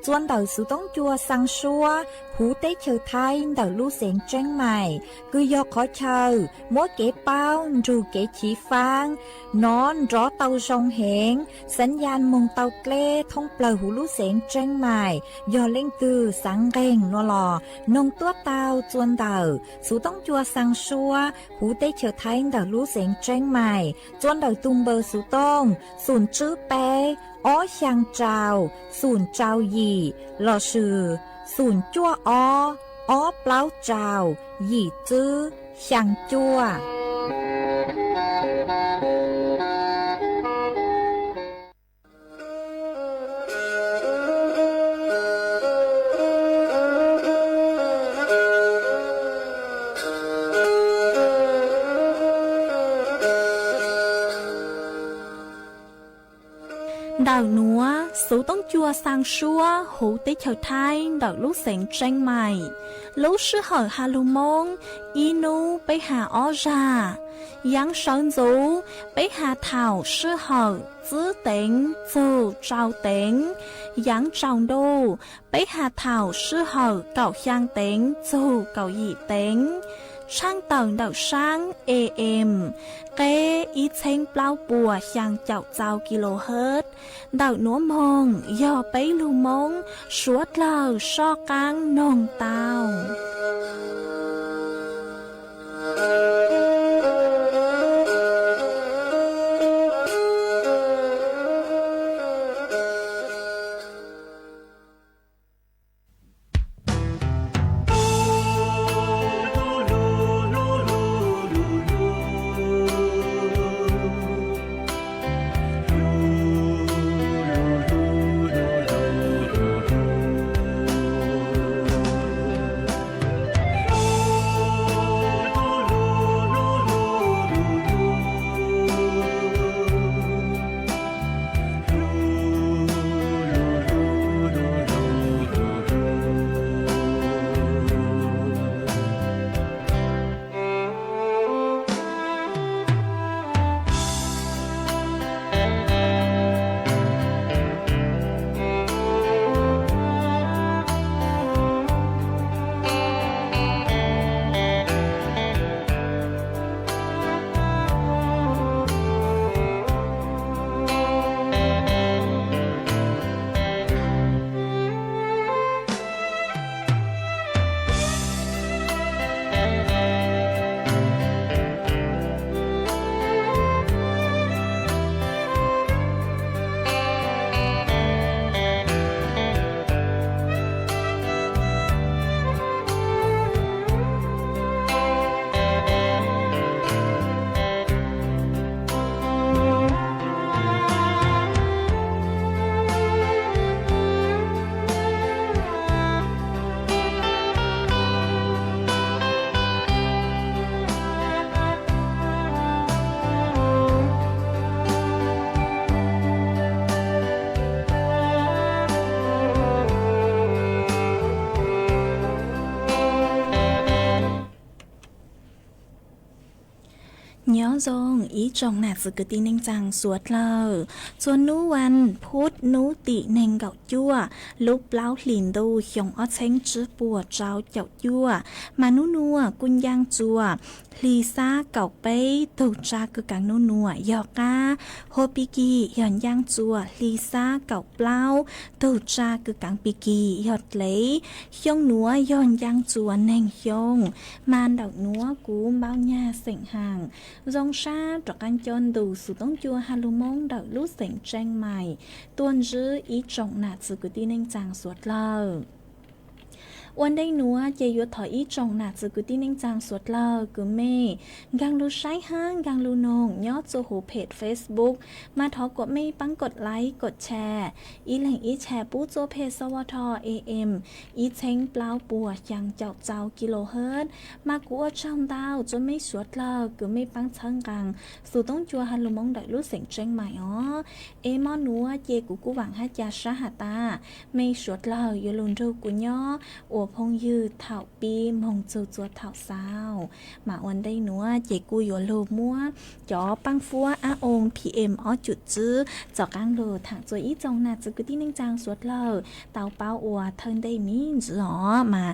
txua ntawm xuv toob cua xaa suab huv teb chaws Thaib ntawm lub xeev Tseeb Maim, kws yog qhov chaw muab kev paub nrug kev chiv faab nov nrov tau zoo heev, xaav ya moog tau dleb thoob plawg huv lub xeev Tseeb Maim, yog leej twg xaav nqeeg no los noog tuab tau txua ntawm xuv toob cua xaa suab huv teb chaws Thaib ntawm lub xeev Tseeb Maim, txua ntawm tug npawb xuv tooj xoom tswb peb ob xyaa rau xoom rau yim lossis xoom cuaj ob ob plaub rau yim tswb xyaa cuaj. Ntawm nuav, xuv toob cua xaa suab huv teb chaws Thaib ntawm lub xeev Tseeb Maim. Lub sij hawm has lug Moob, ib nub peb has ob zag. Yaav sawv ntxuv, peb has thaum sij hawm tsib teev txug rau teev. Yaav tsaus ntuj, peb has thaum sij hawm kaum xyaa teev txug kaum yim teev. Tshaaj tawm ntawm saab A M, qeb ib txheeb plaub puas xyaa caum txau kilohertz. Ntawm nuav moog yog peb lug Moob suav dlawg soj qaab noog tau. Nyob zoo ib tsoom nam txiv kwv tij neej tsaa suav dlawg, txhua nub vas phuv nub tim neeg nkaum cuaj lub plaub hlis ntuj xyoo ob txheeb tsib puas rau caum cuaj, mas nub nuav kuj ncaaj txuas hli xab kaum peb, tug tsa kws kaav nub nuav yog qaab, hua pig kig yog ncaaj txuas hli xab kaum plaub, tug tsa kws kaav pig kig yog dlev. Xyoo nuav yog ncaaj txuas neeg xyoo, mas ntawm nuav kuv npau nyag xeem haam zoo sab rov qaab coj ntus xuv toob cua has lug Moob ntawm lub xeem Tseeb Maim tuaj ntsib ib tsoom nam txiv kwv tij neej tsaa suav dlawg. Ua ntej nuav ces yuav thov ib tsoom nam txiv kwv tij neej tsaa suav dlawg kws mej nkaag lug saib hab nkaag lug noog nyob txuj huv phem Facebook, mas thov kuas mej paab kom like kom share, ib leeg ib share pub txuj phem xov vo tho A M ib txheeb plaub puas xyaa caum txau kilohertz, mas kuv ua tsaug ntau txuj mej suav dlawg kws mej paab txhawb nqaa xuv toob cua has lug Moob ntawm lub xeem Tseeb Maim os. Es mo nuav ces kuv kuj vaam hab ca sab has tas mej suav dlawg yuav lug nrug kuv nyob phooj ywg thaum pib moog txug txua thaum xaus. Mas ua ntej nuav ces kuj yuav lug muab cov paab fuab ab oo P M ob cum tsib txaus qaab lug thaam txua ib tsoom nam txiv kwv tij neej tsaa suav dlawg tau paub ua thawj ntej miv ntsis os. Mas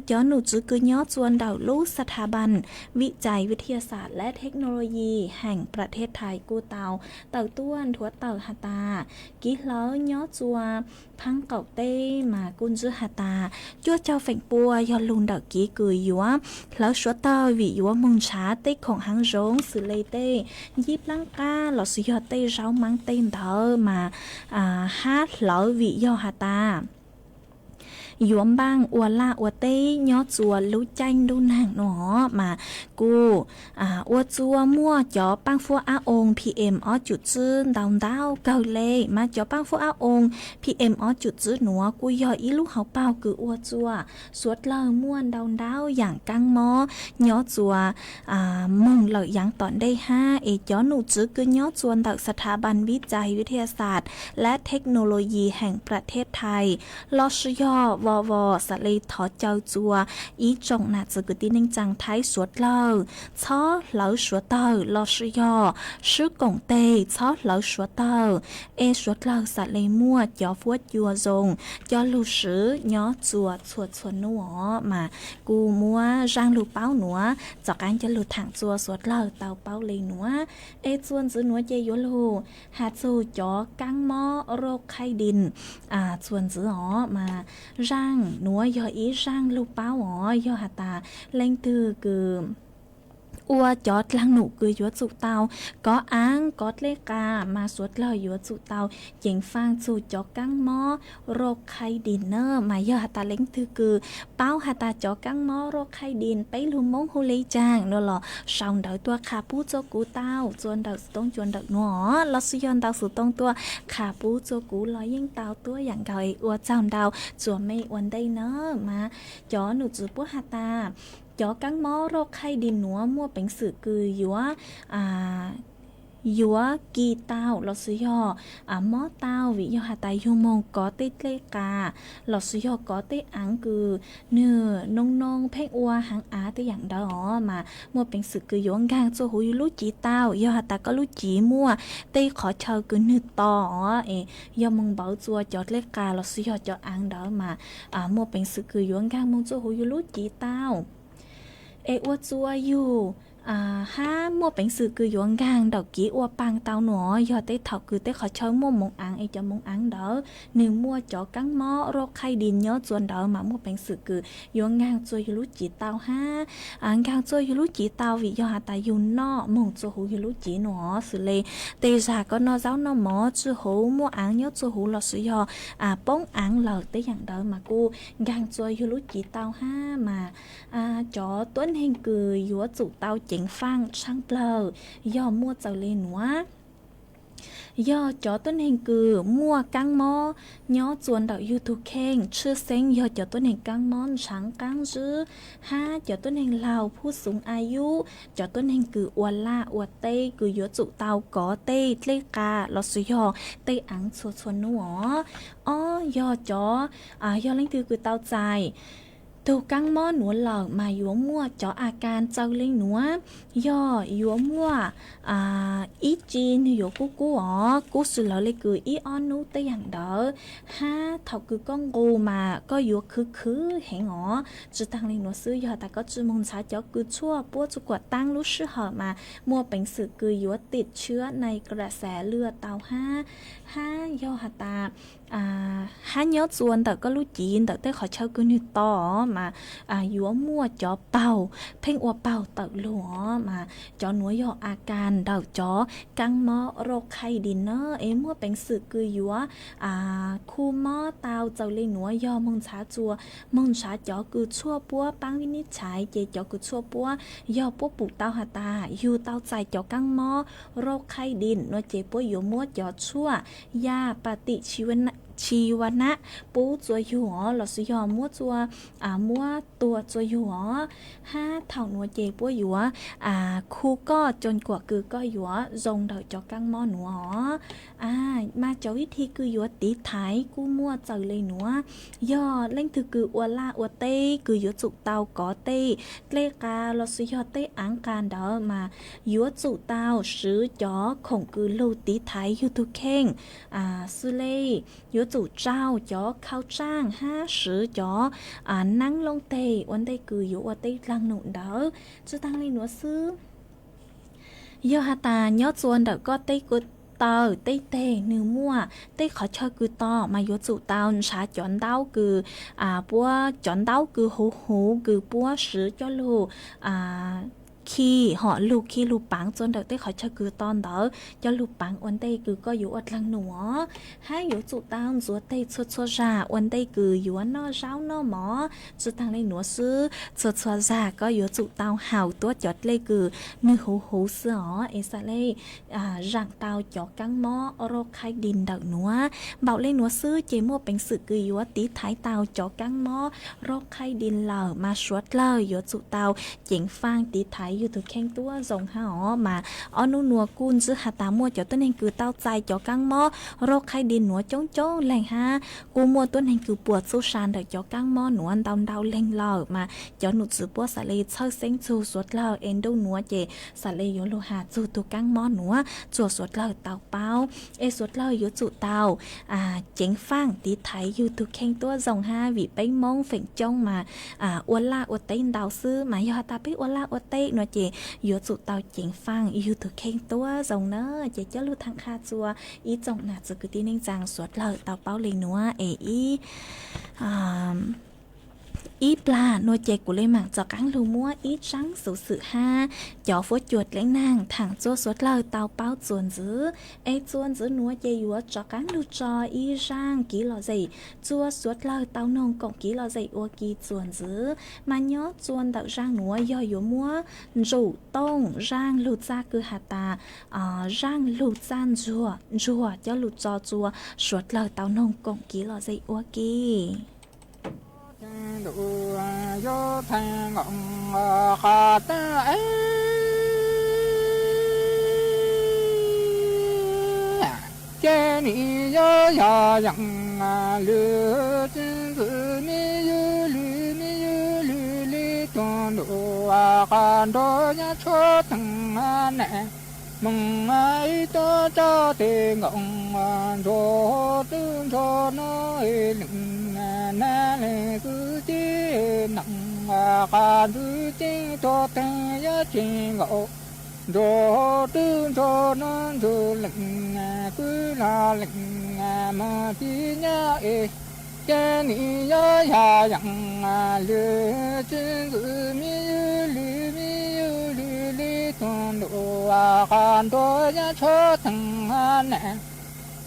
cov nom tswv kws nyob txua ntawm lub สถาบันวิจัยวิทยาศาสตร์และเทคโนโลยีแห่งประเทศไทย kuj tau tawm tuaj nthuav tawm has tas, kev hlawv nyob txua phaab qaum teb mas kuj ntsib has tas cuaj caug feem pua yog lug ntawm kev kws yuav hlawv suav tawg vim yuav moog nrhav tej khoom haav zoov xws le tej ncib plaab qab lossis yog tej zaub maab tej ntawd mas hab hlawv vim yog has tas yuav npaaj ua laj ua teb nyob txua lub caij ntuj nag nuav mas kuj ua txua muaj cov paab fuab ab oo P M ob cum tsib ntau ntau kawg le. Mas cov paab fuab ab oo P M ob cum tsib nuav kuj yog ib lub hauv paug kws ua txua suav dlawg muaj ntau ntau yaam kaab mob nyob txua moog lawm yaav tom ntej hab. Es cov nom tswv kws nyob txua ntawm สถาบันวิจัยวิทยาศาสตร์ และเทคโนโลยีแห่งประเทศไทย lossis yog vo vo xaav le thov caw txua ib tsoom nam txiv kwv tij neej tsaa Thaib suav dlawg txhob hlawv suav tawg lossis yog swb koom teg txhob hlawv suav tawg, es suav dlawg xaav le muaj cov fuab cua zoo coj lug swv nyob txua txhua txhua nub os. Mas kuj muab zaaj lug paub nuav txaus qaab coj lug thaam txua suav dlawg tau paub le nuav. Es txuas ntxiv nuav ces yuav lug has txug cov kaab mob roj khaij din txuas ntxiv os. Mas zaaj nuav yog ib zaaj lug paub os, yog has tas leej twg kws ua cov dlaag num kws yuav tsum tau kov aav kov dlej qas mas suav dlawg yuav tsum tau ceev faaj txug cov kaab mob roj khaij din na. Mas yog has tas leej twg kws paub has tas cov kaab mob roj khaij din peb lug Moob hu le caag nuav los sau ntawv tuaj qha pub txug kuv tau txua ntawm xov tooj cua ntawm nuav lossis yog ntawm xov tooj tuaj qha pub txug kuv los yeej tau tuab yaam nkaus. Es ua tsaug ntau txuas mej ua ntej na. Mas cov nom tswv puab has tas cov kaab mob roj khaij din nuav muaj peev xwm kws yuav yuav kis tau lossis yog mob tau vim yog has tas yug moog kov tej dlej qas lossis yog kov tej aav kws nwg noo noo pheej ua haav av tej yaam ntawd os mas muaj peev xwm kws yuav nkaag txua huv yug lub cev tau. Yog has tas koj lub cev muaj tej qhov chaw kws nwg to os es yog moog npawv txua cov dlej qas lossis yog cov aav ntawd mas muaj peev xwm kws yuav nkaag moog txua huv yug lub cev tau. Es ua txua yug hab muaj peev xwm kws yuav nkaag ntawm kev ua paag tau nuav yog tej thaum kws tej qhov chaw muaj moov aav es cov moov aav ntawd nwg muaj cov kaab mob roj khaij din nyob txua ntawd mas muaj peev xwm kws yuav nkaag txua yug lub cev tau hab. Nkaag txua yug lub cev tau vim yog has tas yug noj moog txua huv yug lub cev nuav xws le tej zag koj noj zaub noj mov tsi huv muaj aav nyob txua huv lossis yog poob aav lawm tej yaam ntawd mas kuj nkaag txua yug lub cev tau hab. Mas cov tuab neeg kws yuav tsum tau ceev faaj tshaaj plawg yog muaj txaws le nuav. Yog cov tuab neeg kws muaj kaab mob nyob txua ntawm yug tug kheej, tshwj xeeb yog cov tuab neeg kaab mob ntshaav qaab zib hab cov tuab neeg laug phuj xoov a yub, cov tuab neeg kws ua laj ua teb kws yuav tsum tau kov tej dlej qas lossis yog tej aav txhua txhua nub os. Ob yog cov, yog leej twg kws tau txais tug kaab mob nuav lawm mas yuav muaj cov a kas txaws le nuav. Yog yuav muaj ib tsi nwg yuav kub kub os, kub xws lawv le kws ib ob nub tej yaam ntawd, hab thaum kws koj nqus mas koj yuav khwv khwv heev os. Tsi taag le nuav xwb, yog tas koj tsi moog nrhav cov kws tshuaj puab txuj kuam taab lub sij hawm mas muaj peev xwm kws yuav tim tshiab nai kra xav lwj tau hab, hab yog has tas hab nyob txua ntawm koj lub cev ntawm tej qhov chaw kws nwg to mas yuav muaj cov paug pheej ua paug tawm lug os mas cov nuav yog a kas ntawm cov kaab mob roj khaij din na. Es muaj peev xwm kws yuav khu mob tau txaws le nuav yog moog nrhav txua, moog nrhav cov kws tshuaj puab paab vij nij tshaiv ces cov kws tshuaj puab yog puab pum tau has tas yug tau txais cov kaab mob roj khaij din nuav ces puab yuav muab cov tshuaj yaj pa tim tsi tshis yuav nab pub txuas yug os, lossis yog muab txuas, muab tuag txuas yug os. Hab thaum nuav ces puab yuav khu koj coj kuam kws koj yuav zoo ntawm cov kaab mob nuav os. Mas cov vib thi kws yuav tiv thaiv kuj muaj txawm le nuav. Yog leej twg kws ua laj ua teb kws yuav tsum tau kov tej dlej qa lossis yog tej aav qa ntawd mas yuav tsum tau swv cov khoom kws lug tiv thaiv yug tug kheej xws le yuav tsum tsaug cov khau tsaaj hab swv cov naab looj teg ua ntej kws yuav ua teb dlaag num ntawd. Tsi taag le nuav xwb, yog has tas nyob txua ntawm koj teb kws taw teb teg nwg muaj tej qhov chaw kws to mas yuav tsum tau nrhav cov ntaub kws puab, cov ntaub kws huv huv kws puab swv coj lug khi, hom lug khi lug paav txua ntawm tej qhov chaw kws to ntawd coj lug paav ua ntej kws koj yuav ua dlaag num os. Hab yuav tsum tau ntxuav teg txhua txhua zag ua ntej kws yuav noj zaub noj mov. Tsi taag le nuav xwb, txhua txhua zag koj yuav tsum tau haus tuab cov dlej kws nwg huv huv xwb os es xaav le zaam tau cov kaab mob roj khaib di ntawm nuav. Npaum le nuav xwb ces muaj peev xwm kws yuav tiv thaiv tau cov kaab mob roj khaib di lawm mas suav dlawg yuav tsum tau ceev faaj tiv thaiv yug tug kheej tuab zoo hab os. Mas ob nub nuav kuj ntsib has tas muaj cov tuab neeg kws tau txais cov kaab mob roj khaib di nuav coob coob leeg hab kuj muaj tuab neeg kws puas txuj sa ntawm cov kaab mob nuav ntau ntau leeg lawm mas cov num txwv puab xaav le txhawj xeeb txug suav dlawg es ntuj nuav ces xaav le yuav lug has txug tug kaab mob nuav txuas suav dlawg tau paub es suav dlawg yuav tsum tau ceev faaj tiv thaiv yug tug kheej tuab zoo hab vim peb Moob feem coob mas ua laj ua teb ntau xwb mas yog has tas peb ua laj ua teb nuav ces yuav tsum tau ceev faaj yug tug kheej tuab zoo na. Ces coj lug thaam qha txua ib tsoom nam txiv kwv tij neej tsaa suav dlawg tau paub le nuav es ib ib plag nuav ces kuv le maam rov qaab lug muab ib tsaab xuv xwm hab cov fuab cua dleb naag thaam txua suav dlawg tau paub txuas ntxiv. Es txuas ntxiv nuav ces yuav rov qaab lug tso ib zaaj kev lom zem txua suav dlawg tau noog koom kev lom zem ua ke txuas ntxiv. Mas nyob txua ntawm zaaj nuav yog yuav muab ntsum tooj zaaj lug txaj kws has tas zaaj lug txaj ntsuag coj lug tso txua suav dlawg tau noog koom kev lom zem ua ke. Ces nim yuav yog yeem lwm tsi ntxwv me yug lwm me yug lwm li tuag ntuj qab nrog nyob tshuav teeg nam moog ib tug tso tes nkaus ntsuag twb ntsuag no leej nam leej kwv tij neej qab ntswg ceeb tuag teeg yuav tsi nkaus ntsuag twb ntsuag no ntsuag leej kwv lug leej moog tib nyob es ces nim yuav yog yeem lwm tsi ntxwv me yug lwm me yug lwm li tuag ntuj qab nrog nyob tshuav teeg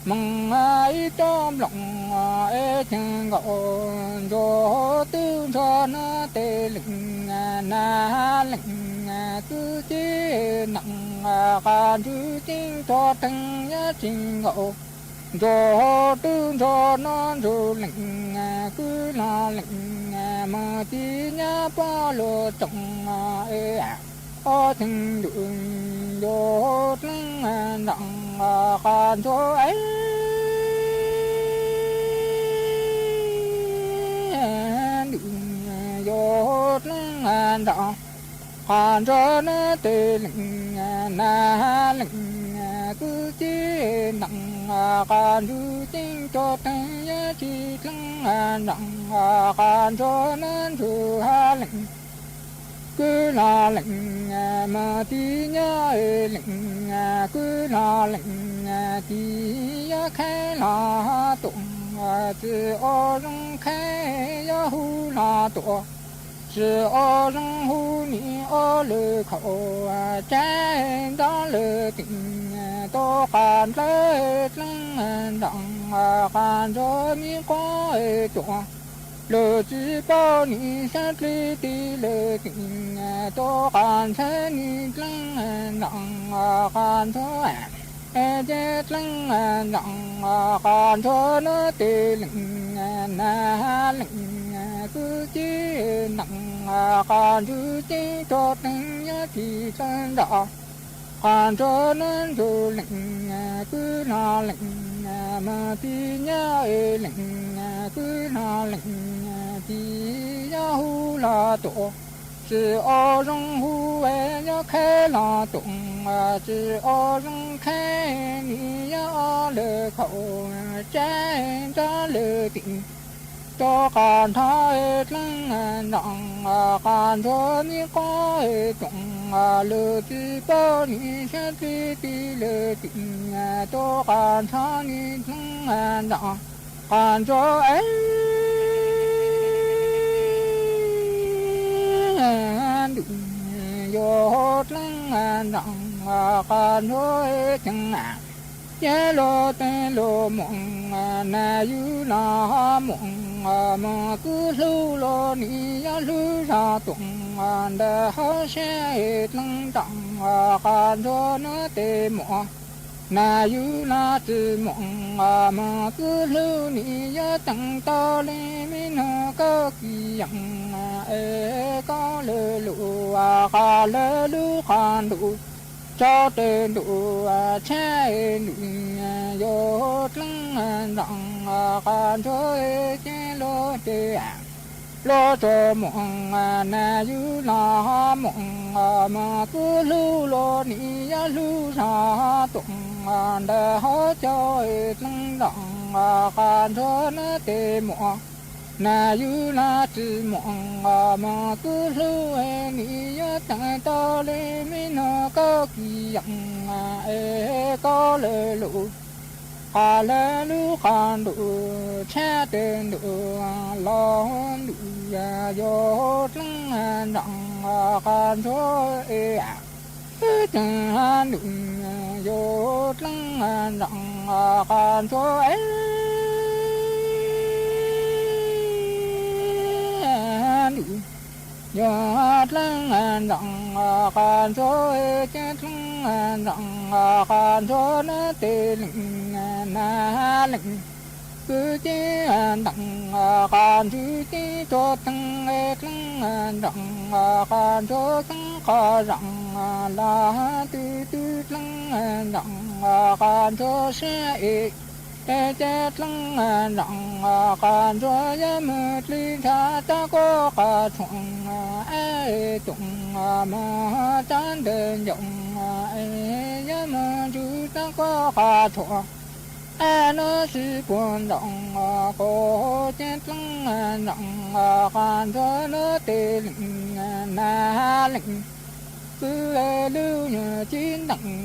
nam moog ib tug nplooj es tsi nkaus ntsuag twb ntsuag no tes leej nam leej kwv tij neej qab ntswg ceeb tuag teeg yuav tsi nkaus ntsuag twb ntsuag no ntsuag leej kwv lug leej moog tib nyob puab lug tsoom es ob tug ntuj ntuj dleeb nraag qab ntsuag es ntuj ntuj dleeb nraag qab ntsuag no tes leej nam leej kwv tij neej qab ntswg ceeb tuag teeg yuav tsi dleeb nraag qab ntsuag no ntsuag leej kwv lug leej moog tib nyob leej kwv lug leej tib yuav khaib lug tuam tsi ua zoo khaib yuav hu lug tuam tsi ua zoo hu nim ua lwm khaum tsaib ntov lwm teem tuaj qab nplawg dleeb nraag qab ntsuag me quab tuam lug tsi paub nim sab dli ti lwm teem tuaj qab ntsab nim dleeb nraag qab ntsuag Ces dleej ntawm qab ntsuag nuav tes leej nag leej kwv cia nteem qab ntsuag ceeb rua teeg nyob tis dleej nram qab ntsuag nuav ntsuj leej kwv nag leej moog tis nyob leej kwv nag leej tis nyob hu los tuam, tsi ua zoo hu es nyob khab los tuam, tsi ua zoo khab nim nyob ob lawm kaum tsaab nrab lawm tim rua qab nrho dleej ntawm qab ntsuag nim qob tuam, lug tsi paub nim sab dli tis lawm tim rua qab nrho nim dleej ntawm qab ntsuag es ntuj, yog dleej ntawm qab ntsuag ceeb, ces lug tes lug moog, nag yug los moog, moog kwv hlub los nim yuav hlub zog tuam, ntawm hauv siab dleej ntawm qab ntsuag nuav tes moog, nag yug los tsi moog, moog kwv hlub nim yuav teem tau le me noog kauj kis yees es kauj lawm lug, qab lawm lug qab ntuj, tsaus tes ntuj, tshab ntuj, yog dleej ntawm qab ntsuag ces lug tes lug tsuag moog, nag yug los moog, moog kwv hlub los nim yuav hlub zog tuam, ntawm hauv caug dleej ntawm qab ntsuag nuav tes moog, nag yug los tsi moog, moog kwv hlub nim yuav teem tau le me noog kauj kis yees es kauj lawm lug, qab lawm lug qab ntuj, tshab tes ntuj, los ntuj, yog dleej ntawm qab ntsuag es, tshab ntuj, yog dleej ntawm qab ntsuag es ntuj, yog dleej ntawm qab ntsuag ces dleej ntawm qab ntsuag nuav tes leej nag leej kwv ces nteem qab ntsuag ceeb rua teeg es dleej ntawm qab ntsuag xeeb qhov zaam los tw tw dleej ntawm qab ntsuag siab es, ces dleej ntawm qab ntsuag yuav moog dli ntshav rov kuaj qab tshuam es tuam, moog tsav ntawm ncoom es yuav moog ntsug rov kuaj qab tshuam es nuav sib puag nroos kuv ces dleej ntawm qab ntsuag nuav tes leej nag leej kwv lug nyuag ceeb nteem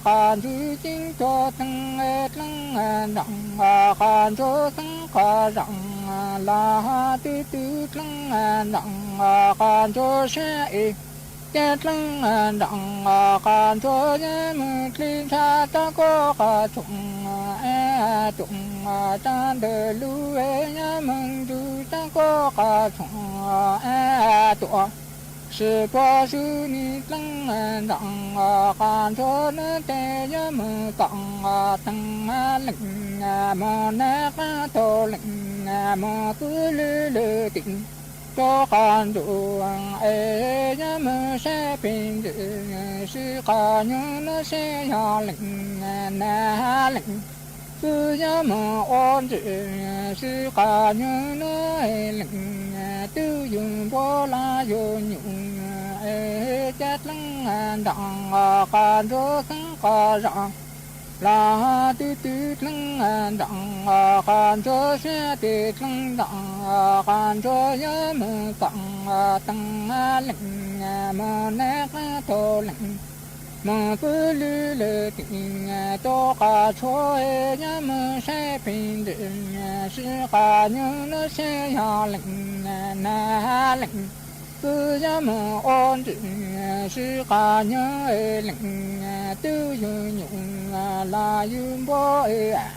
qab ntsuag ceeb rua teeg es dleej ntawm qab ntsuag xeeb qhov zaam los tw tw dleej ntawm qab ntsuag siab es, ces dleej ntawm qab ntsuag yuav moog dli ntshav rov kuaj qab tshuam es tuam, tsav ntawm lug es yuav moog ntsug rov kuaj qab tshuam es tuam, sib puag sub nim dleej ntawm qab ntsuag nuav tes yuav moog kaam teeg leej moog nag qaab tug leej moog kwv lug lug tim rua qab ntsuag es yuav moog saib peg ntxwg sib qab nyuag nuav saib yog leej nag leej kwv yuav moog ua ntxwg sib qab nyuag nuav leej twg yug npua los yug nyuj es ces dleej ntawm qab ntsuag xeeb qhov zaam los tw tw dleej ntawm qab ntsuag siab tes dleej ntawm qab ntsuag yuav moog kaam teeg leej moog nag qaab tug leej moog kwv lug lug tim rua qab tshuam es yuav moog saib peg ntxwg sib qab nyuag nuav saib yog leej nag leej kwv yuav moog ua ntxwg sib qab nyuag leej twg yug nyuj los yug npua es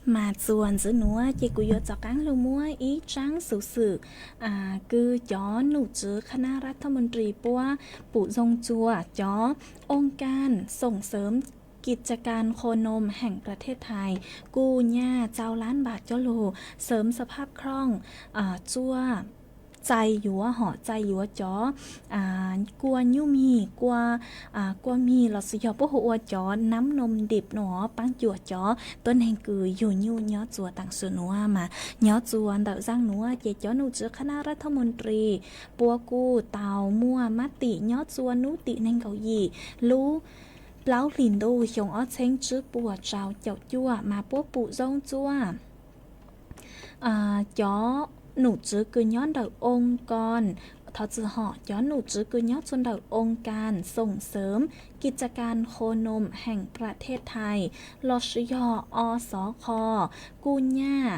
Mas txuas ntxiv nuav ces kuv yuav rov qaab lug muab ib tsaab xuv xwm kws cov num tswv คณะรัฐมนตรี puab pum zoo txug cov องค์การส่งเสริมกิจการโคนมแห่งประเทศไทย kuj nyaj rau laab npaam coj lug เสริมสภาพคล่อง txuaj txais yuav hom txais yuav cov kua nyuj mis, kua, kua mis lossis yog puab hu ua cov น้ำนมดิบ nuav paab cuam cov tuab neeg kws yug nyuj nyob txuas taam sim nuav. Mas nyob txuas ntawm zaaj nuav ces cov num tswv คณะรัฐมนตรี puab kuj tau muaj mab tim nyob txuas nub tim neeg nkaum yim lub plaub hlis ntuj xyoo ob txheeb tswb puas rau caum cuaj mas puab pum zoo txuaj cov num tswv kws nyob ntawm องค์กร, thov txim hom, cov num tswv kws nyob txuas ntawm องค์การส่งเสริมกิจการโคนมแห่งประเทศไทย lossis yog อสค kuj nyaj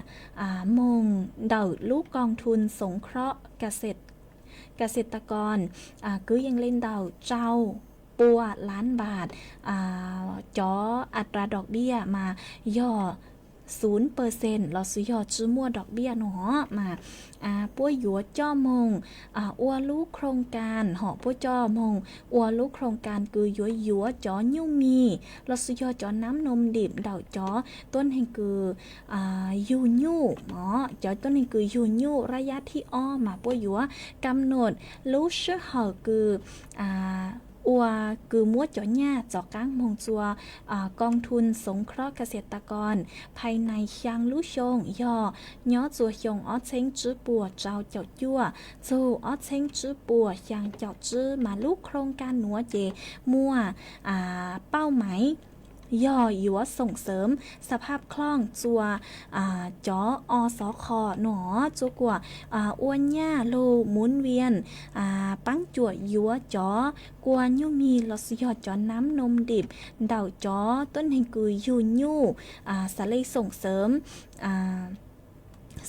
moog ntawm lub กองทุนสงเคราะห์เกษตรกร kwv yees le ntawm rau pua laab npaam cov อัตราดอกเบี้ย mas yog ศูนย์เปอร์เซ็นต์ lossis yog tsi muaj ดอกเบี้ย nuav mas puab yuav coj moog ua lub โครงการ hom puab coj moog ua lub โครงการ kws yuav yuav cov nyuj mis lossis yog cov น้ำนมดิบ ntawm cov tuab neeg kws yug nyuj, cov tuab neeg kws yug nyuj ระยะที่สอง mas puab yuav กำหนด lub sij hawm kws ua kws muab cov nyaj rov qaab moog txuas กองทุนสงเคราะห์เกษตรกร ภายใน xyaa lub xyoo, yog nyob txuas xyoo ob txheeb tswb puas rau caum cuaj txug ob txheeb tswb puas xyaa caum tswb mas lub โครงการ nuav ces muaj pauj maiv yog yuav ส่งเสริมสภาพคล่อง txuas cov อสค nuav txuas kuas ua nyaj lug หมุนเวียน paab cuam yuav cov kua nyuj mis lossis yog cov น้ำนมดิบ ntawm cov tuab neeg kws yug nyuj, xaav le ส่งเสริม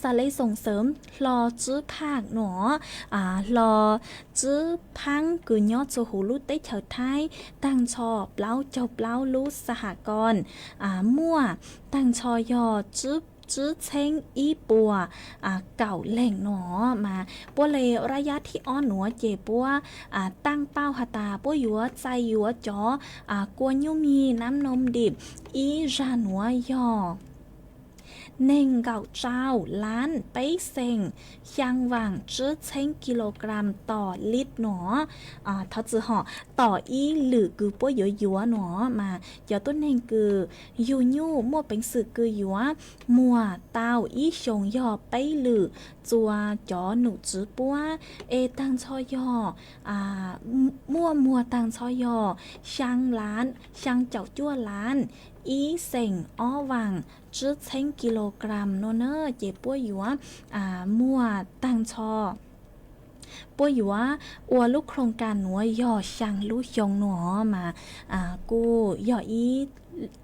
xaav le ส่งเสริม hlo tswb phaj nuav, hlo tswb phaab kws nyob txuas huv lub teb chaws Thaib taag nrho plaub caug plaub lub สหกรณ์ muaj taag nrho yog tswb txheeb ib puas kaum leeg nuav mas puab le ระยะที่สอง nuav ces puab taaj pauj has tas puab yuav txais yuav cov kua nyuj mis น้ำนมดิบ ib zag nuav yog neeg nkaum rau laab peb xeem xyaa vaam tswb txheeb kilogram tom lit nuav, thov txim hom, tom ib lwm kws puab yuav yuav nuav mas cov tuab neeg kws yug nyuj muaj peev xwm kws yuav muag tau ib xyoos yog peb lwm txuas cov num tswv puab es taag nrho yog muaj muag taag nrho yog xyaa laab xyaa caum cuaj laab ib xeem ob vaam tswb txheeb kilogram nuav na ces puab yuav muag taag nrho puab yuav ua lub โครงการ nuav yog xyaa lub xyoo nuav mas kuj yog ib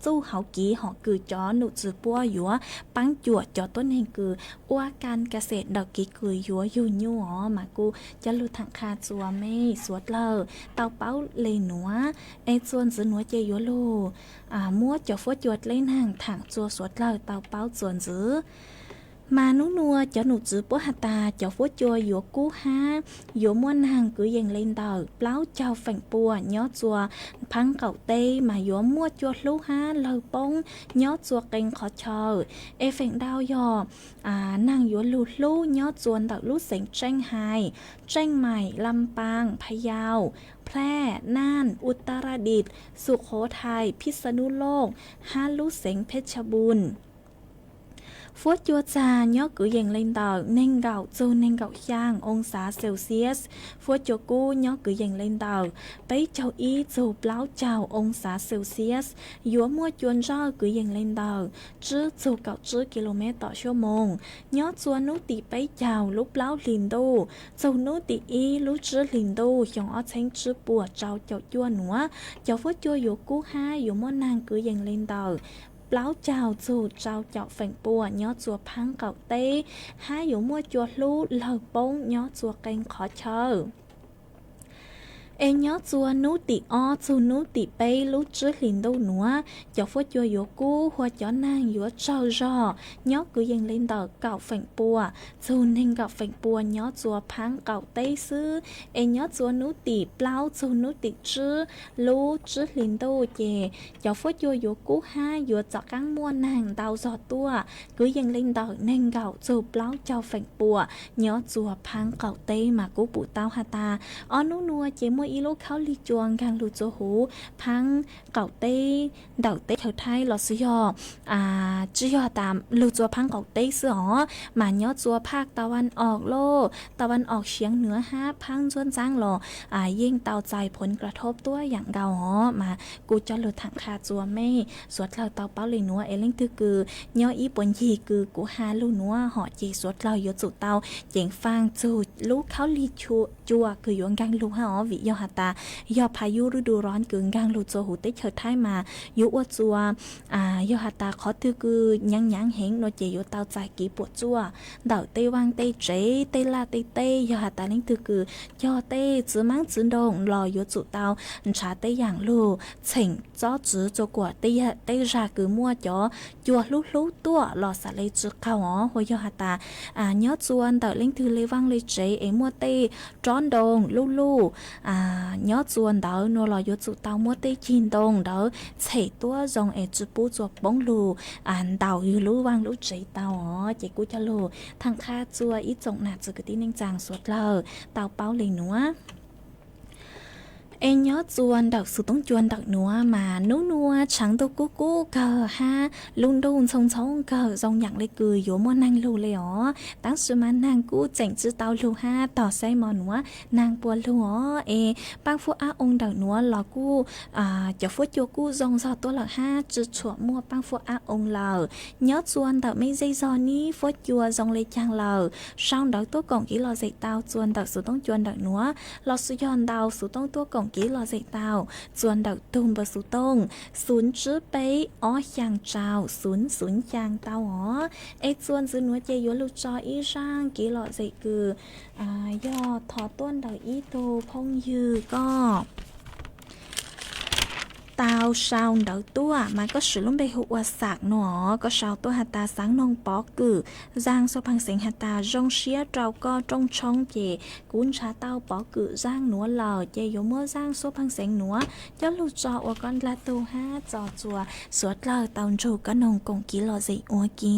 txuj hauv kev hom kws cov num tswv puab yuav paab cuam cov tuab neeg kws ua การเกษตร ntawm kev kws yuav yug nyuj os mas kuj coj lug thaam qha txuas mej suav dlawg tau paub le nuav. Es txuas ntxiv nuav ces yuav lug muab cov fuab cua dleb naag thaam txuas suav dlawg tau paub txuas ntxiv. Mas nub nuav cov num tswv puab has tas cov fuab cua yuav kub hab yuav muaj naag kwv yees le ntawm plaub caug feem pua nyob txuas phaab qaum teb mas yuav muaj cua hlub hab lawg poob nyob txuas qee qhov chaw. Es feem ntau yog naag yuav lug hlub nyob txuas ntawm lub xeev Tseej Hais, Tseej Maim, Lam Paas, Phayau, Phraej, Naaj, Utaradit, Sukhothai, Phijsanulooj hab lub xeev Phejabun. Fuab cua txag nyob kwv yees le ntawm neeg nkaum txug neeg nkaum xyaa oo xav Celsius. Fuab cua kub nyob kwv yees le ntawm peb caug ib txug plaub caug oo xav Celsius. Yuav muaj cua ntsawj kwv yees le ntawm tswb txug kaum tswb kis lus mev tom xuab moos nyob txuas nub tim peb caug lub plaub hlis ntuj txug nub tim ib lub tswb hlis ntuj xyoo ob txheeb tswb puas rau caum cuaj nuav. Cov fuab cua yuav kub hab yuav muaj naag kwv yees le ntawm plaub caug txug rau caum feem pua nyob txuas phaab qaum teb hab yuav muaj cua hlub lawg poob nyob txuas qee qhov chaw. Es nyob txua hnub tim ob txug hnub tim peb lub tsib hlis ntuj nuav, cov fuab cua yuav kub ua cov neeg yuav tsaug zog nyob kwv yees le ntawm kaum feem pua txug neeg nkaum feem pua nyob txua phaab qaum teb xwb. Es nyob txua hnub tim plaub txug hnub tim tsib lub tsib hlis ntuj ces cov fuab cua yuav kub hab yuav txaus qaab muaj neeg ntau zog tuaj, kwv yees le ntawm neeg nkaum txug plaub caug feem pua nyob txua phaab qaum teb mas kuv pum tau has tas ob hnub nuav ces muaj ib lub khaub lig cua nkaag lug txua huv phaab qaum teb ntawm teb chaws Thaib los xwb yog tsi yog tas lug txua phaab qaum teb xwb os, mas nyob txua phaj tau vaj os laj tau vaj os siav nuav hab phaab ntxuab ntxaab los yeej tau txais phuv kra thob tuab yaam nkaus os. Mas kuv coj lug tham qha txua mej suav dlawg tau paub le nuav es leej twg kws nyob ib puas ncig kws kuv has lug nuav hom ces suav dlawg yuav tsum tau ceev faaj txug lub khaub lig cua kws yuav nkaag lug hab os, vim yog has tas yog pha yub lub du rov kws nkaag lug txua huv teb chaws Thaib mas yuav ua txua yog has tas qhov twg kws nyaav nyaav heev no ces yuav tau txais kev puam tsuaj ntawm tej vaaj tej tsev tej laj tej teb. Yog has tas leej twg kws cog tej txiv maab txiv nroog los yuav tsum tau nrhav tej yaam lug txheem txob txwv txua kuam tej zag kws muaj cov cua hlub hlub tuaj los xaav le tsi qaug os. Ua yog has tas nyob txua ntawm leej twg le vaaj le tsev es muaj tej rob nroog luj luj nyob txua ntawd no los yuav tsum tau muab tej cig ntoo ntawd txhem tuab zoo es tsi pub txua poob lug ntaus yug lub vaaj lub tsev tau os. Ces kuv coj lug tham qha txua ib tsoom nam txiv kwv tij neej tsaa suav dlawg tau paub le nuav. Es nyob txua ntawm xuv toob cua ntawm nuav mas nub nuav tshaav ntuj kub kub kawg hab lub ntuj ntxhoo ntxhoo kawg zoo yaam le kws yuav muaj neeg lug le os. Tab sis mas neeg kuj tseem tsi tau lug hab tog saib mo nuav neeg puas lug os. Es paaj fuab ab oo ntawm nuav los kuj cov fuab cua kuj zoo zog tuaj lawm hab tsi tshuam muaj paaj fuab ab oo lawm. Nyob txua ntawm mej zej zog nib fuab cua zoo le caag lawm, sau ntawv tuab koom kev lom zem tau txua ntawm xuv toob cua ntawm nuav los sis yog ntau xuv toob tuab koom kev lom zem tau txua ntawm tug npawb xuv tooj xuvn tsib peb ob xyaa rau xuvn xuvn xyaa tau os. Es txua ntxiv nuav ces yuav lug tso ib zaaj kev lom zem kws yog thov tuaj ntawm ib tug phooj ywg koj tau sau ntawv tuaj mas koj siv lub npe hu ua Xam no, koj sau tuaj has tas xaav noog pov kwm zaaj xuab pheej xeev has tas zoo siab rau koj rooj tshoob ces kuv nrhav tau pov kwm zaaj nuav lawm ces yuav muab zaaj xuab pheej xeev nuav coj lug tso ua koj ndlag tug hab tso txua suav dlawg tau nrug koj noog koom kev lom zem ua ke.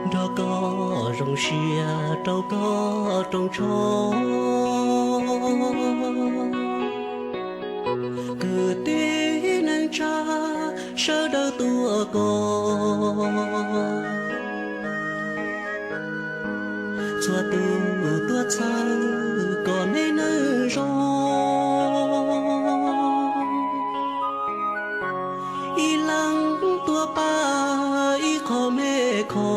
Nrog koj zoo siab rau koj rooj tshoob, kwv tij neej tsa sawv daws tuaj koj. Txhua tus tuaj txhawb kom nej neej zoo, ib leeg tuaj pab ib qho me kho,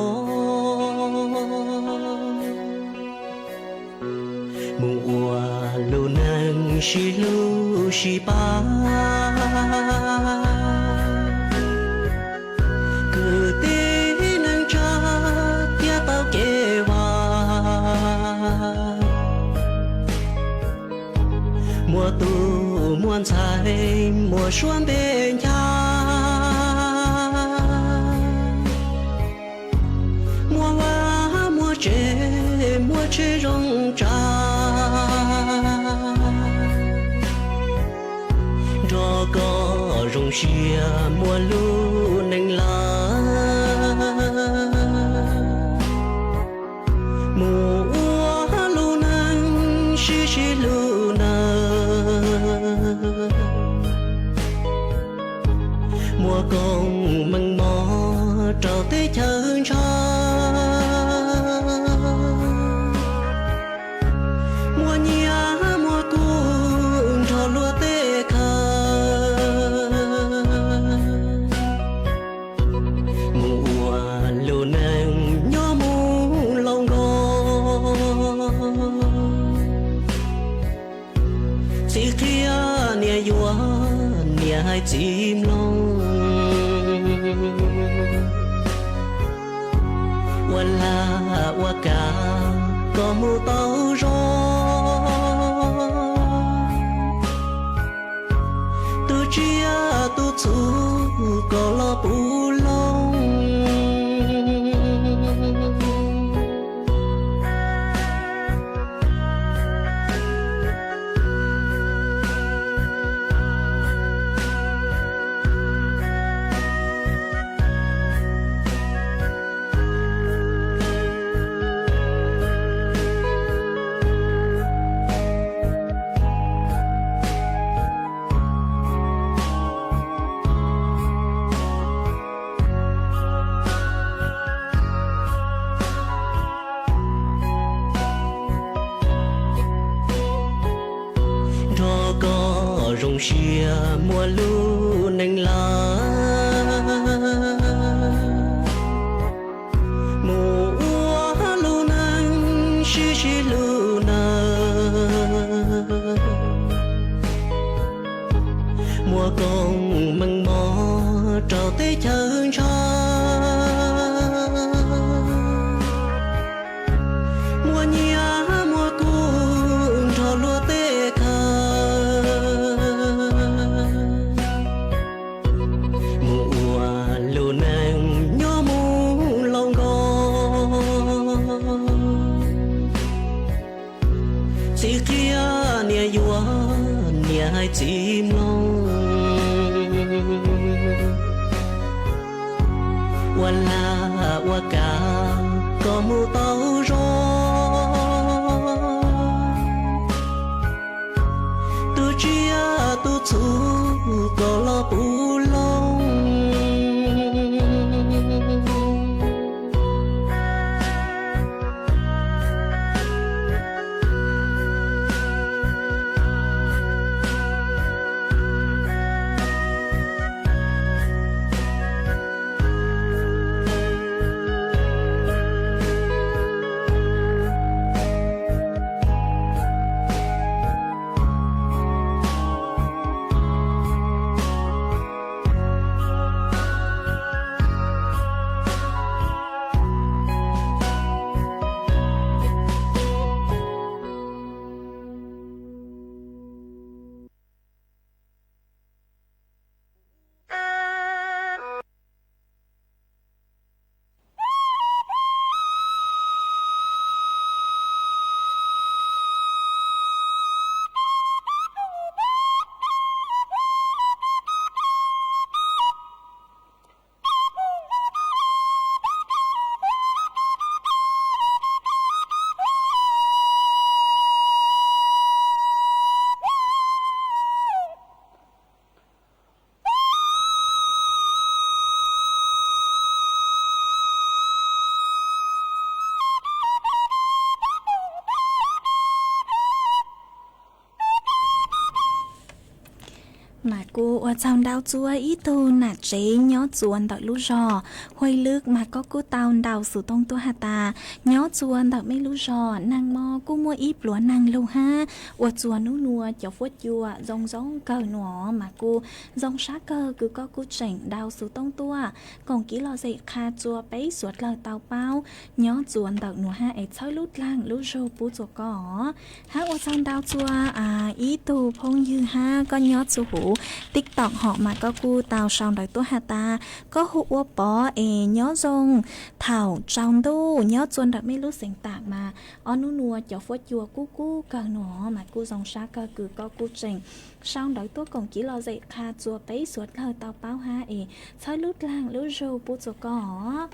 mus ua lub neej sib hlub sib pab. Kwv tij neej tsa thiaj tau kev vaj, muaj tub muaj ntxhais muaj suab npe ncha, muaj vaj muaj tsev muaj tsev zoo tsa, nrog koj zoo siab muaj lub neej lawm, mus ua lub neej sib sib hlub nawb. Muaj koob meej mob rau teb chaws ntshaw, muaj nyiaj muaj kub nrog luag tej khaws. Txiv mloog, ua lag ua kav kom mus tau zog. Tus tsiaj tus txhu kom los puv loog. Nrog koj zoo siab muaj lub neej laus, mus ua lub neej sib sib hlub nawb. Muaj koob meej mom rau teb chaws ntshaw, muaj nyiaj muaj kub nrog luag tej khaws, mus ua lub neej nyob mus laus nkaus. Txiv qhia niam yuav niam hais txiv mloog, ua lag ua kav kom mus tau zog. Tus tsiaj tus txhu kom los puv loog. Mas kuj ua tsaug ntau txua ib tug nam tsev nyob txua ntawm lub zog Huaj Lwb mas koj kuj tau ntaus xov tooj tuaj has tas nyob txua ntawm mej lub zog neeg mog kuj muaj ib pluav neeg lug hab ua txua nub nua cov fuab cua zoo zoo kawg nua mas kuj zoo sab kawg kws koj kuj tseem ntaus xov tooj tuaj koom kiv lom zem qha txua peb suav dlawg tau paub nyob txua ntawm nua hab es txhawb lub dlaag lub zug pub txua koj. Hab ua tsaug ntau txua ib tug phooj ywg hab koj nyob txua huv TikTok hom mas koj kuj tau sau ntawv tuaj has tas koj hu ua Pov es nyob zoo thaum tsaus ntuj nyob txua ntawm mej lub xeev tam mas ob nub nua cov fuab cua kub kub kawg nua mas kuj zoo sab kawg kws koj kuj tseem sau ntawv tuaj koom kiv lom zem qha txua peb suav dlawg tau paub hab es txhawb lub dlaag lub zug pub txua koj.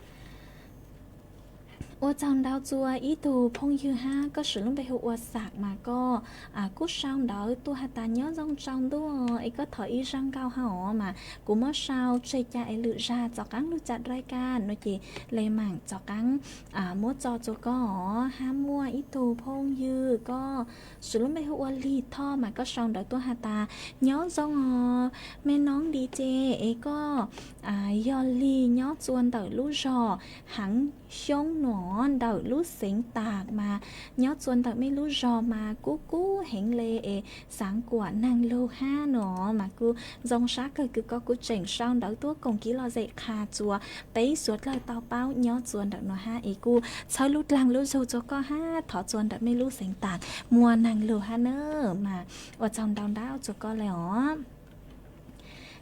Ua tsaug ntau txua ib tug phooj ywg hab koj swm lub npe hu ua Xam mas koj kuj sau ntawv tuaj has tas nyob zoo tsaus ntuj es koj thov ib zaj nkauj hab os mas kuv muab sau tseg ca es lwm zag txaus qaab lug ca dai ka no ces le maam txaus qaab muab tso txua koj os. Hab muaj ib tug phooj ywg koj swm lub npe hu ua Lig Thoj mas koj sau ntawv tuaj has tas nyob zoo os me noob Lig ces es koj yog Lig nyob txua ntawm lub zog heev xyoob no ntawm lub xeev tas mas nyob txua ntawm mej lub zog mas kub kub heev le es xaav kuam naag lug hab no mas kuj zoo sab kawg kws koj kuj tseem sau ntawv tuab koom kev lom zem qha txua peb suav dlawg tau paub nyob txua ntawm no hab es kuj txhawb lub dlaag lub zug txua koj hab thov txua ntawm mej lub xeev tas muaj naag lug hab na mas ua tsaug ntau ntau txua koj le os.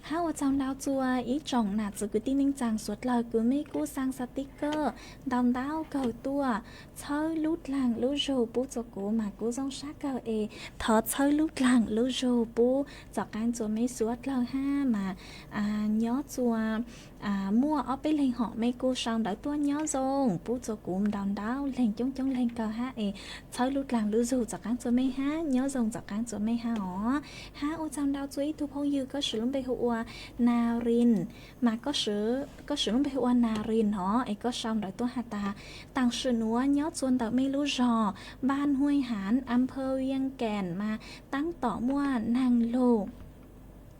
Hab ua tsaug ntau txua ib tsoom nam txwv kwv tij neej tsaa suav dlawg kws mej kuj xaa xaa tib kawm ntau ntau kawg tuaj txhawb lub dlaag lub zug pub txua kuv mas kuv zoo sab kawg es thov txhawb lub dlaag lub zug pub txom qaab txua mej suav dlawg hab mas nyob txua muaj ob peb leeg hom mej kuj sau ntawv tuaj nyob zoo pub txua kuv ntau ntau leeg coob coob leeg kawg hab es txhawb lub dlaag lub zug txom qaab txua mej hab nyob zoo txom qaab txua mej hab os. Hab ua tsaug ntau txua ib tug phooj ywg koj swv lub npe hu ua Na Rin mas koj swv lub npe hu ua Na Rin hov es koj sau ntawv tuaj has tas taam sim nuav nyob txua ntawm mej lub zog Npaj Huj Hav, Ampho Viaj Kees mas taab tom muaj naag lug.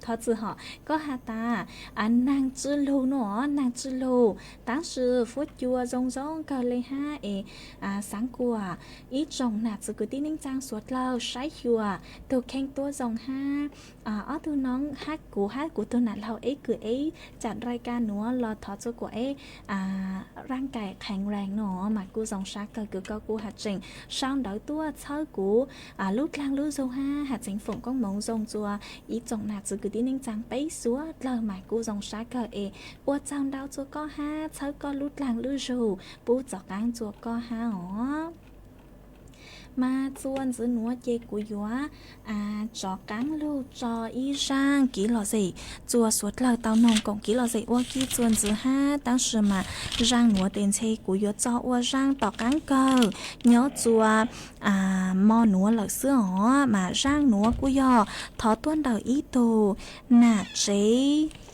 Thov txwm hom koj has tas naag tsw lug no, naag tsw lug taab sis fuab cua zoo zoo kawg le hab es xaav kuam ib tsoom nam txwv kwv tij neej tsaa suav dlawg saib xyuas tug kheej tuab zoo hab ob tug noob hab kuv hab kuv tug nam laug eb kws eb caam nrai ka nuav los thov txua kuam eb raaj kais qheev rees no mas kuj zoo sab kawg kws koj kuj has tseem sau ntawv tuaj txhawb kuv lub dlaag lub zug hab has tseem foom koob moov zoo txua ib tsoom nam txwv kwv tij neej tsaa peb suav dlawg mas kuj zoo sab kawg es ua tsaug ntau txua koj hab txhawb koj lub dlaag lub zug pub txom qaab txua koj hab os. Mas txua ntxiv nuav ces kuv yuav tsov qaab lug tso ib zaaj kev lom zem txua suav dlawg tau noog koom kev lom zem ua ke txua ntxiv hab taab sis mas zaaj nuav tes ntshe kuv yuav tso ua zaaj tom qaab kawg nyob txua mo nuav lawm xwb os. Mas zaaj nuav kuj yog thov tuaj ntawm ib tug nam tsev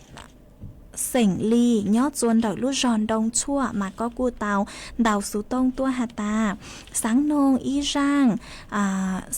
xeem Lis nyob txua ntawm lub zog Ntoo Tshuaj mas koj kuj tau ntaus xuv tooj tuaj has tas xaav noog ib zaaj,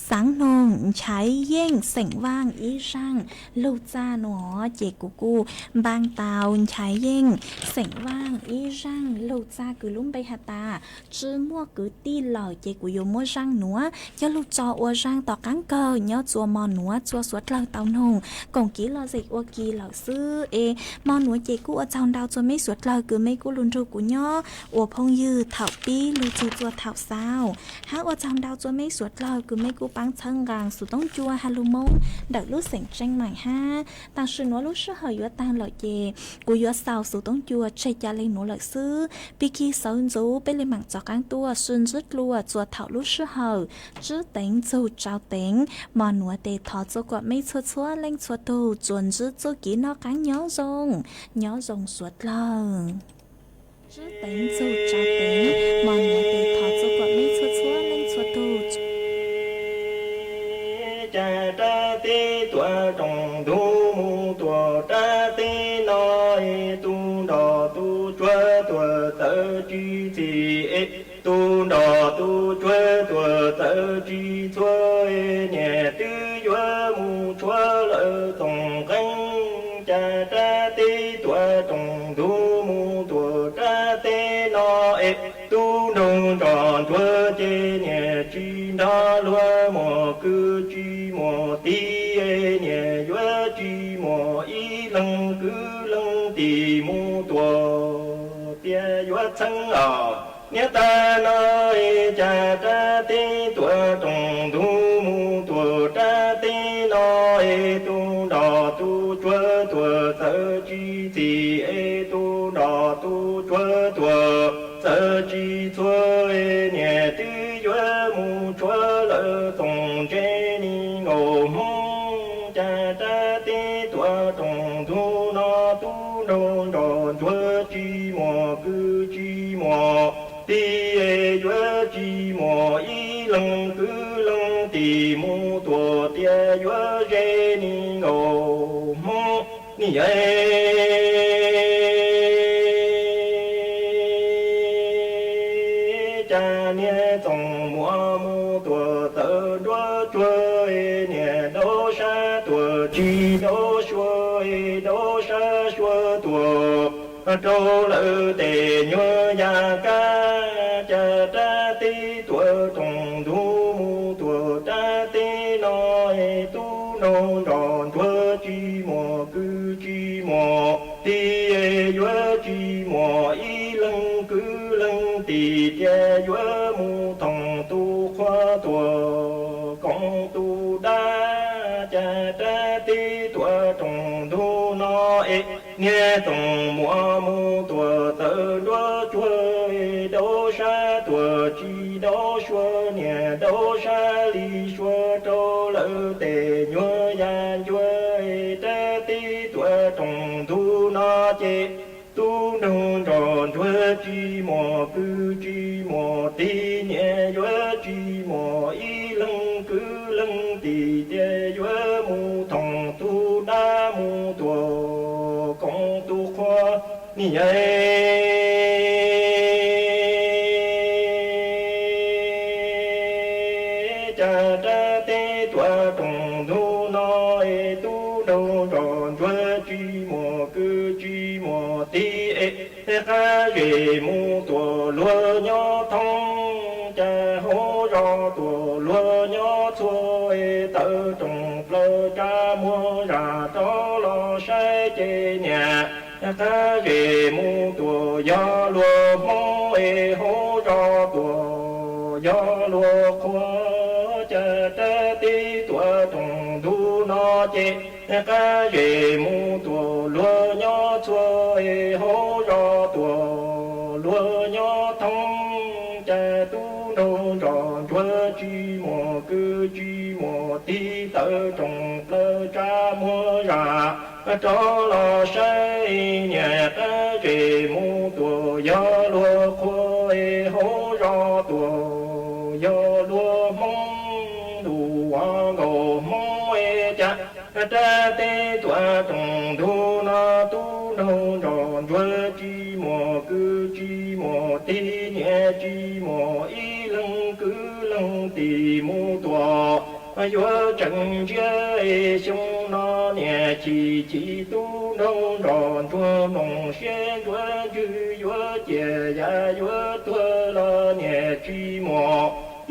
xaav noog Nchaiv Yeej xeem Vaaj ib zaaj lug txaj no ces kuv kuj npaa tau Nchaiv Yeej xeem Vaaj ib zaaj lug txaj kws lub npe has tas tsi muaj kwv tij lawm ces kuv yuav muab zaaj nuav coj lug tso ua zaaj tom qaab kawg nyob txua mo nuav txua suav dlawg tau noog koom kev lom zem ua ke lawm xwb es mo nuav ces kuj ua tsaug ntau txua meb suav dlawg kws meb kuj lug nrug kuv nyob ua phooj ywg thaum pib lug txug txua thaum xaus. Hab ua tsaug ntau txua meb suav dlawg kws meb kuj paab txhawb nqaa xuv toob cua has lug Moob ntawm lub xeem Tseeb Maim hab. Tam sim nuav lub sij hawm yuav taag lawm ces kuv yuav xaus xuv toob cua tseg ca le nuav lawm xwb. Pig kig sawv ntxuv peb le maam txov qaab tuaj sib ntsib dlua txua thaum lub sij hawm tsib teev txug tsau teev. Mo nuav tes thov txua kuam meb txhua txhua leej txhua tug tsuas ntsib txuj kev noj qaab nyob zoo, nyob zoo suav dlawg. Tsib teev txug tsau teev, mo nuav tes thov txua kuam meb txhua txhua leej txhua tug cas rab teb tuam rooj ntug mus tuam rab teb no, tub nrog tub tsuag tuam txawv tsis txim, tub nrog tub tsuag tuam txawv tsis txhua, niam twb yuav mus tshuav lawm txoom qeeb, cas rab teb tuam rooj ntug mus tuam rab teb no es tub nrog nrog ntsuag ces niam tsis nrog luag muam kwv tsis muam tij, niam yuav tsis muam ib leeg kwv leej tij mus tuam tias yuav txheeb os. Niam tas no es cas rab teb tuam rooj ntug mus tuam rab teb no es tub nrog tub tsuag tuam txawv tsis txim es tub nrog tub tsuag tuam txawv tsis txhua, niam twb yuav mus tshuav lawm txoom ntse ni nkaus Hmoob, cas rab teb tuam rooj ntug no tub nrog nrog ntsuag tsis muam kwv tsis muam tij, yuav tsis muam ib leeg kwv leej tij mus tuam tias yuav ze ni nkaus Hmoob ni. Cas niag txoom muam mus tuam txawv nruab tsuag, niam daub sab tuam tsis daub sua, daub sab sua tuam Rau lawm tes nyuag yaj kab, cas rab teb tuam rooj ntug mus tuam rab teb no, es tub nraug nroj ntsuag tsis muaj kwv tsis muaj tij, yuav tsis muaj ib leeg kwv leej tij, tias yuav mus thooj tus qhua tuam koom tus dab, cas rab teb tuam rooj ntug no es niag Tooj Muas mus tuam tawm nruab tsuag, es daub sab tuam tsis daub suav, niag daub sab li suav, rau lawm tes nyuag yaj ncuav, es rab teb tuam rooj ntug no ces tub nraug nroj ntsuag tsis muaj kwv tsis muaj tij, niam yuav tsis muaj ib leeg kwv leej tij, tias yuav mus thooj tus dab mus tuam koom tus qhua. Niam, cas rab teb tuam rooj ntug no es tub nraug nroj ntsuag tsis muaj kwv tsis muaj tij, es qab zem mus tuam luag nyob thoob, cas hauv zos tuam luag nyob txhua, es tawm rooj plaws tsa muag zam rov los saib ces niam, qab zem mus tuam yog luag Hmoob, es hauv zos tuam yog luag qhua, cas rab teb tuam rooj ntug no ces qab zem mus tuam luag nyob txhua, es hauv zos tuam luag nyob thoob, cas tub nraug nroj ntsuag tsis muaj kwv tsis muaj tij, tawm rooj plaws tsa muag zam rov los saib niam, qab zem mus tuam yog luag qhua, es hauv zos tuam yog luag Hmoob, ntuj ua nkaus Hmoob, es cas rab teb tuam rooj ntug no tub nraug nroj ntsuag tsis muaj kwv tsis muaj tij, niam tsis muaj ib leeg kwv leej tij mus tuam, yuav tseem ntsia, es xyoo no niam chim chim tub nraug nroj ntsuag mloog siab ntsuav ntswg, yuav ciaj yam yuav tuag los niam tsis muaj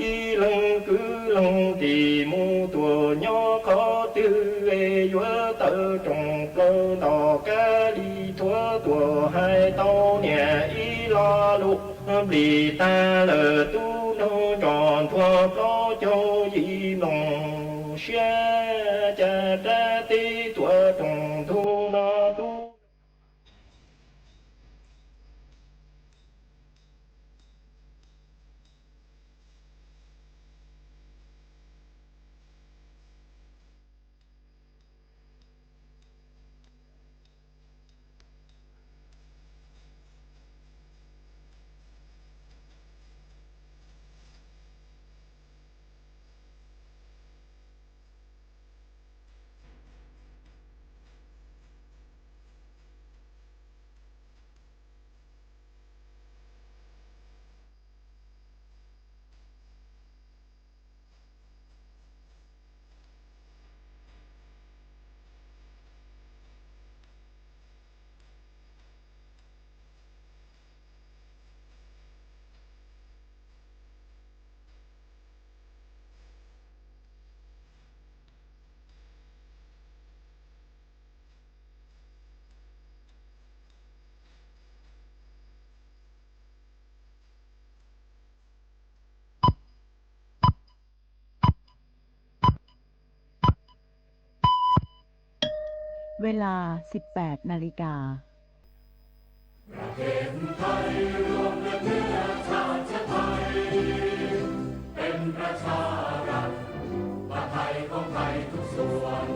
ib leeg kwv leej tij mus tuam nyob qhov twg, es yuav tawm rooj plaws nto kab li thuav tuam hais tau niam ib lo lus. Nplis tag lawm tub nraug nroj ntsuag plaub caug yim mloog siab, cas rab teb tuam rooj ntug no tubเวลา สิบแปด นาฬิกา ประเทศไทยรวมเป็นเนื้อชาติไทย เป็นประชารัฐ ประไทยของไทยทุกส่วน